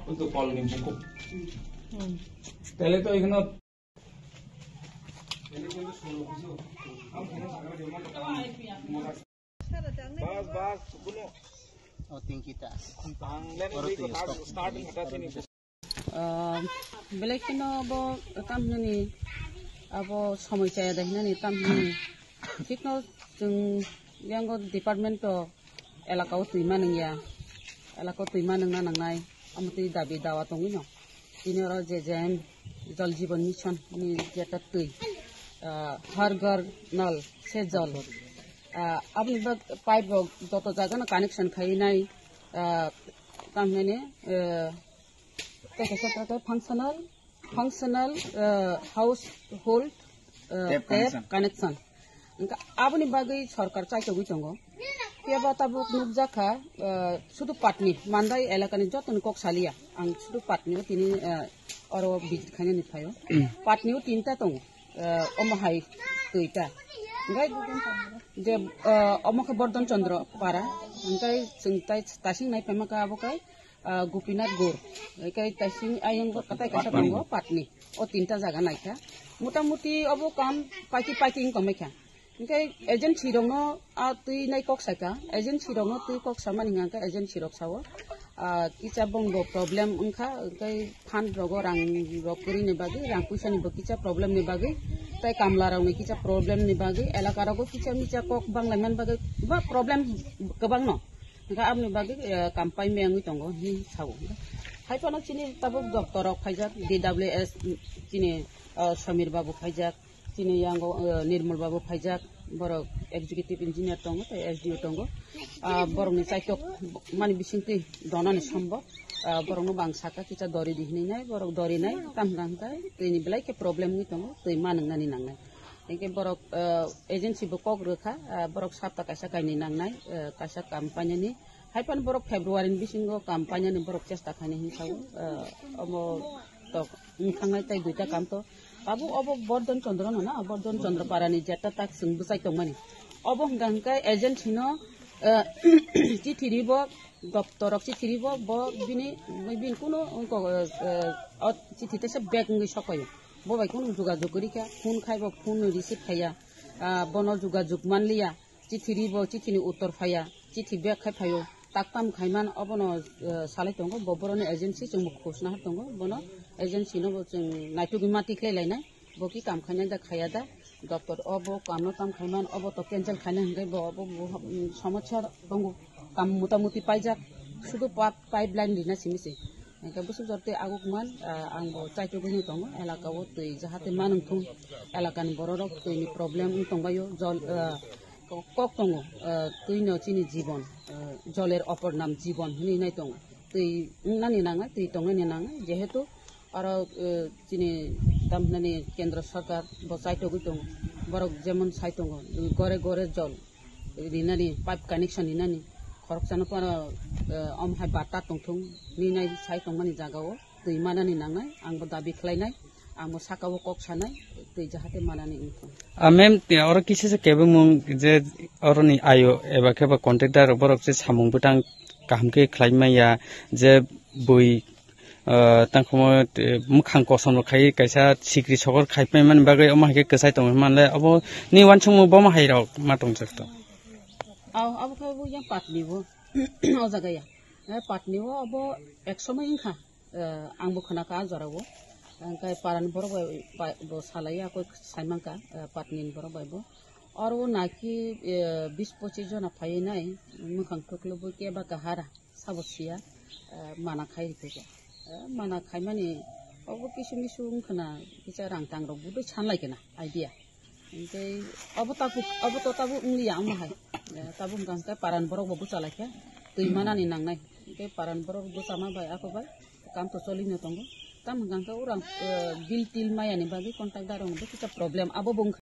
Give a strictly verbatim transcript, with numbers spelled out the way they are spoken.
কিন্তু কল নিব খুব। তাহলে তো এখানে বাস, বাস, কোনো O tingkita. Ang leni Oro wi ko tuyo start, stop. Start ni hata sini. Ah, belai kheno bo tam hinani abo somoi chaya da hinani tam hinani. Thikno chwng yango department to elaka o twi manwng ya. Elaka o twi manwng na nangnai. Amo twi dabi dawa tongwi no. Tini oro J J M Jal Jeevan Mission ni jeta twi, ah, Har Ghar Nal se jal. Ah, aboni bak pipe rok joto jaga no connection khai nai, ah, tam hinani, ah, tei kaisa tei functional, functional, ah, household, ah, Tap tap connection. Connection. Wngkha aboni bagwi sorkar chaitogwi tongo. Phiya ba tabuk nukjakha, ah, sudu Patni, Mandai elakani jotoni kok saliya. Ang sudu Patni o tini, ah, oro visit khainani phaio. Patni o tinta tongo, ah, omo hai duita. Hingke je, ah, omo khe Bordon Chandra para, hingke chwng tai tasing nai phaima kha abo khe, ah, Gopinath Gur. Hingke tasing ayang bo katai kaisa tongo Patni. O tinta jaga naikha. Mota moti obo kam paiki paiki wng tongmai kha. Hingke agency rokno a twi nai kok saikha. Agency rokno twi kok samani hingka khe agency rok sao, ah, kisa bongbo problem wngkha, hingke fund rogo rang rok kwrwini bagwi, rang puisani bo kisa problem ni bagwi, tei kamla rokni kisa problem ni bagwi, elaka rogo kisa misa kok banglaimani bagwi ba problem kwbangno. Hingke aboni bagwi, eh, kam pai mengwi tongo hinwi sao. Hai phano chini tabuk doctor rok phaijak, D W S chini, eh, Samir babu phaijak, chini yango, eh, Nirmal babu phaijak, borok executive engineer tongo tei S D O tongo. Ah, borokni chaitok mani bisingtwi donani sombo. Ah, borokno bang saka kisa dori di hinwi nai, borok dori nai, tam hwnkha hwnkhe twini belai khe problem wngwi tongo, twi ma nwngnani nangnai. Hingke borok, ah, agency bo kok rwkha, ah, borok sapta kaisa kainwi nangnai, ah, kaisa kam painani. Hai phano borok February ni bisingo kam painani borok chesta khainai hinwi sao, ah, omo tok wng thangnai tei duita kam to. Tabuk obo Bordon Chandra no na, Bordon Chandra parani jeta tak chwng bwchai tongmani. Obo hwnkha hwnkhe agency no, eh, chithi ribo, doptor rok chithi ribo, bo bini, bini kuno wngkok, eh, o chithi teisa bag wngwi sok phaio. Bo bai kuno jogajog kwrwi kha, phone khai bo phone receive khaiya, ah, bono jogajog manliya. Chithi ribo, chithi ni uttor phaiya, chithi bag khai phaio, tak tam khaiman obono, eh, salai tongo, bo boroni agency chwngbo khosna ha tongo, bono agency no bo chwng naitugwi mati khlai lainai, bo ki kam khainai da khaiya da, doctor o bo kam no tam khaiman obo to cancel khainai hwnkhe bo obo bo, mm, somosya tongo, kam mota moti paijak, sudu pa-, pipeline rina simi se. Hingke bwswk jor tei aguk man, ah, ang bo chaitugwi no tongo, elaka o twi jahate manwng thung, elaka ni borok rok twi ni problem wng tongbaio, jol, ah, kok tongo, ah, twi no chini jibon, ah, joler opor nam jibon hinwi nai tongo, twi wngnani nangnai, twi tongnani nangnai, jehetu oro, ah, chini tam hinani kendro sorkar bo chaitugwi tongo, borok jemon sai tongo, gore gore jol rinani, pipe connection rinani, khoroksano phano, eh, omo hai bata tongthung, ninai sai tongmani jagao twi manani nangnai, ang bo dabi khlainai, ang bo sakao kok sanai, twi jahate manani wngthung. A ma'am, oro kisa se kebengmung je oroni ayo eba khe ba contractor borok se samung bwtang kaham khe khlai manya je bui ah, tangkhomo, eh, mwkhang kosom rok khai kaisa sikri sokor khai paimani bagwi omo hai khe kwchai tongwi manle obo ni uansukmung bomo hai rok ma tongjakto. Aw, abo khe bo yang Patni bo. O jaga ya. Eh, Patni o obo ek somoi wngkha. Eh, ang bo khna kha a jora o. Ang kai paran borok bai, bai bo salai ya koi sai man kha, eh, Patni ni borok bai bo. Oro o naki, eh, bis pochis jona phai nai, mwkhang thuklo bo keba kahara. Sabo siya, eh, mana khai rikha. Eh, mana khaimani obo kisu misu wngkhana kisa rang tang rok budui sanlai kana idea. Hingke obo tabuk, obo to tabuk wngliya omo hai. Eh, tabuk hingka hingke paran borok bo bwchalaikha. Twi manani nangnai. Hingke paran borok bwchama bai ako bai kam to cholino tongo. Tam hingka hingke orang, eh, bil til mayani bagwi contact darok bo kisa problem abo bo wngkha.